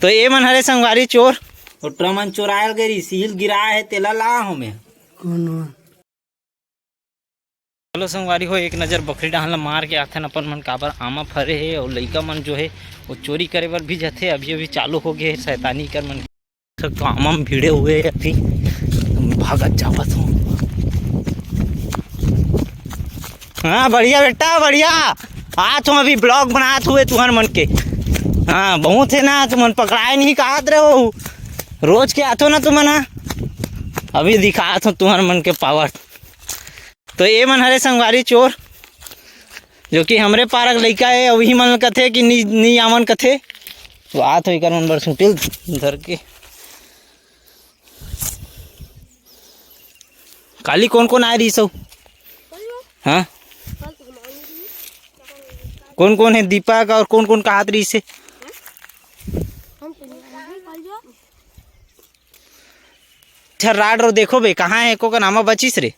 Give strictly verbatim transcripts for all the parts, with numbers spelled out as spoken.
तो ये मन हरे संगवारी चोर, ओटरा मन चोरायल गे रही, सील गिराए हे, तेला ला हो मैं। कौन हो? चलो संगवारी हो, एक नजर बखरी डहान ला मार के आथन अपन मन, काबर आमा फरे हे और लइका मन जो हे वो चोरी करे बर भी जाथे। अभी अभी चालू हो गए हे शैतानी कर मन। सब तो आमा में भिड़े हुए हे अभी, भागत जावत हो। हाँ बढ़िया बेटा बढ़िया, आज हम अभी ब्लॉग बनात हुए तुहर मन के। हाँ बहुत है ना, तुमन पकड़ाए नहीं कहत रहे हो, रोज के आथो ना तुमन। हाँ अभी दिखात हो तुहर मन के पावर। तो ये मन हरे संगवारी चोर, जो कि हमरे पारक लइका है, वही मन कथे कि नी, नी आवन कथे। तो आत हो एकर मन बर सुटिल धर के। काली कौन कौन आए रही सो? हाँ कौन कौन है दीपक और कौन कौन कहात रही से? अच्छा राड रो देखो बे, कहाँ है एको का नामा बचिस रे?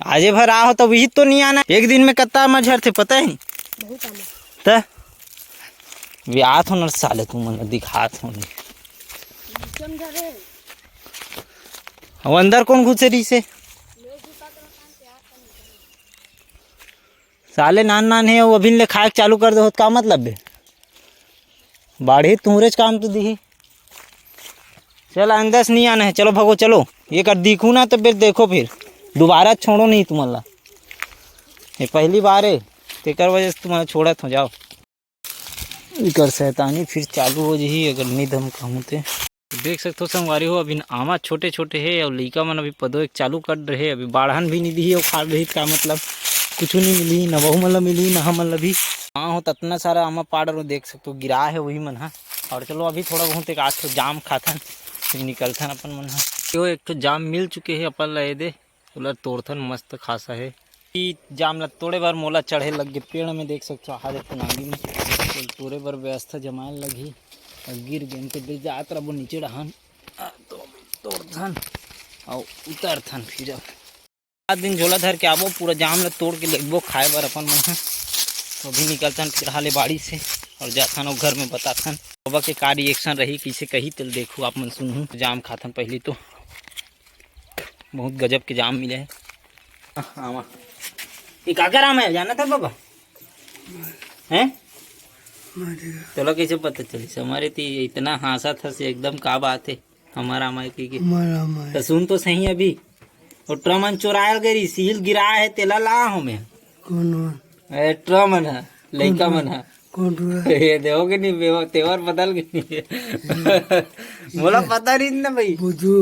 आजे भर आहो तो वही तो नहीं आना, एक दिन में कत्ता आमा झरथे पता है? त ब्यात हो न साले, तुमन दिखात हो नहीं। अब अंदर कौन घुसे रही से? साले नान नान है, वो अभी ले खाए चालू कर दे होत का मतलब बे? बाढ़ी तुहरेच काम तो दिही। चल अंदर से नहीं आना है, चलो भगो चलो। ये कर दिखू ना तो फिर देखो, फिर दोबारा छोड़ो नहीं तुमन ला। ये पहली बार है, तेकर वजह से तुमन छोड़त हो जाओ। एकर शैतानी फिर चालू हो जही अगर नहीं दम कहूँ ते। देख सकथो संगवारी हो, अभी आमा छोटे छोटे हे और लइका मन अभी पदो एक चालू कर रहे, अभी बाढ़न भी नहीं दिही और खाद रही का मतलब कुछ नहीं मिली, न वहू मन ला मिली न हमन ला भी। हाँ हो ततना सारा आमा पाड़ रो देख सकथो गिरा है वही मन हा। और चलो अभी थोड़ा बहुत एक आध ठो जाम खाथन, फिर निकलथन अपन मन हा। यो एक ठो जाम मिल चुके हे अपन ला, ये दे ओला तोड़थन, मस्त खासा हे। ई जाम ला तोड़े बर मोला चढ़े लग गे पेड़ में, देख सकथो, हारे पुनांगी में। तो तोड़े बर व्यवस्था जमाए लगही। अउ गिर गेन ते बे जात रबो नीचे डहान। आ, तो तोड़थन अउ उतरथन फिर। अब सात दिन झोला धर के आबो, पूरा जाम ला तोड़ के लेगबो खाए बर अपन मन ह। तो अभी निकलथन फिर हाले बाड़ी से अउ जाथन अउ घर में बताथन। बाबा के का रिएक्शन रही, कइसे कही, तेल देखू आप मन सुनहू। जाम खाथन पहली तो। बहुत गजब के जाम मिले हे। आमा। ये काकर आमा हे, जानत हस बाबा? हैं? तोला कइसे पता चलिस? हमर एती इतना हाँसत हस, एकदम का बात हे? हमर आमा हे कहिके। हमर आमा हे। त सुन तो सही अभी। ओटरा मन चोरायल गे रही, सील गिराए हे, तेला ला हो मैं। कौन हो? ए, ओटरा मन ह, लइका मन ह। कौन टूरा? ये देखो कि नहीं, बेवा-, तेवर बदल के नहीं। मोला पता नहीं ना भाई। बुजू,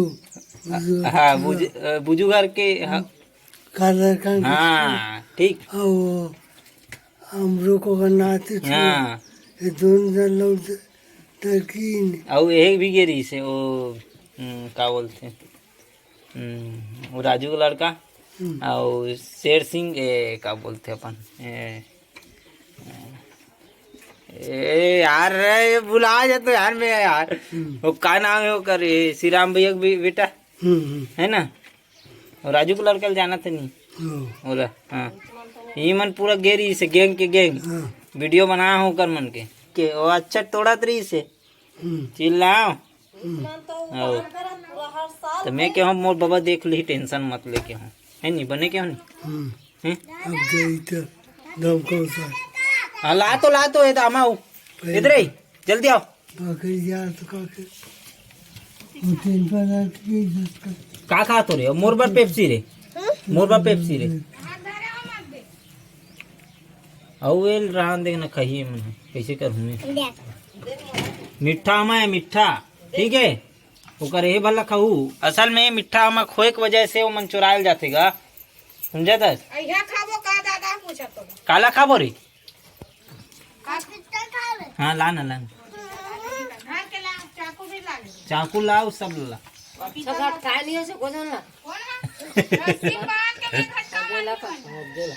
बुजू हाँ, टूरा। बुजू, अ, बुजू घर के, हाँ। कादर खान के हाँ, ठीक। अउ हमरो को करना आते थे। हाँ। ये दोनों जन लोग द-, दरकीन। अउ एक भी गे रही से, वो, हम्म, का बोलते हैं? हम्म, वो राजू का लड़का। हम्म। अउ शेर सिंह, ए, का बोलते अपन? ए, ए, यार, ये भुला जाते यार मैं, यार। हम्म। वो का नाम हे ओकर? ए, श्री राम भैया के बे-, बेटा, हम्म, हम्म। है ना? और राजू के लड़का ल जानत हे नहीं? हम्म। ओला, हाँ। ये मन पूरा गे रही से, गैंग के गैंग। हाँ। वीडियो बना हो ओकर मन के। के, वो अच्छा तोड़त रही से। हम्म। चिल्लाओ। हम्म। आओ। तो मैं कहूँ, मोर बाबा देख ली, टेंशन मत ले कहूँ। है नहीं, बने कहूँ नहीं? हम्म। हैं? अब गई तो दम कौन सा? हाँ, ला तो, ला तो, ये तो आमा हो। पहले इधर ही, जल्दी आओ। बाकी यार तो का के? वो टेंशन है कि जिसका का खा तो रे? मोर बर पेप्सी रे। मोर बर पेप्सी रे। अउ एल रान देख ना, खाही मन ह। कइसे करहूँ मैं? मीठा आमा हे, मीठा। ठीक हे? ओकर ए भला खाहू। असल में मीठा आमा खोए के वजह से ओमन चुरायल जाथे गा। समझत हस? अइहा खाबो का दादा पूछत हो? काला खाबो रे? का पिस्ता खाबे? हाँ, ला ना, ला ना। घर के ला, चाकू भी ला ले। चाकू लाओ, सब ला। सब हट, काय नहीं हो से गोजन ला। कौन है? रस्सी बांध के मैं घर का दे ला का। हाँ, दे ला।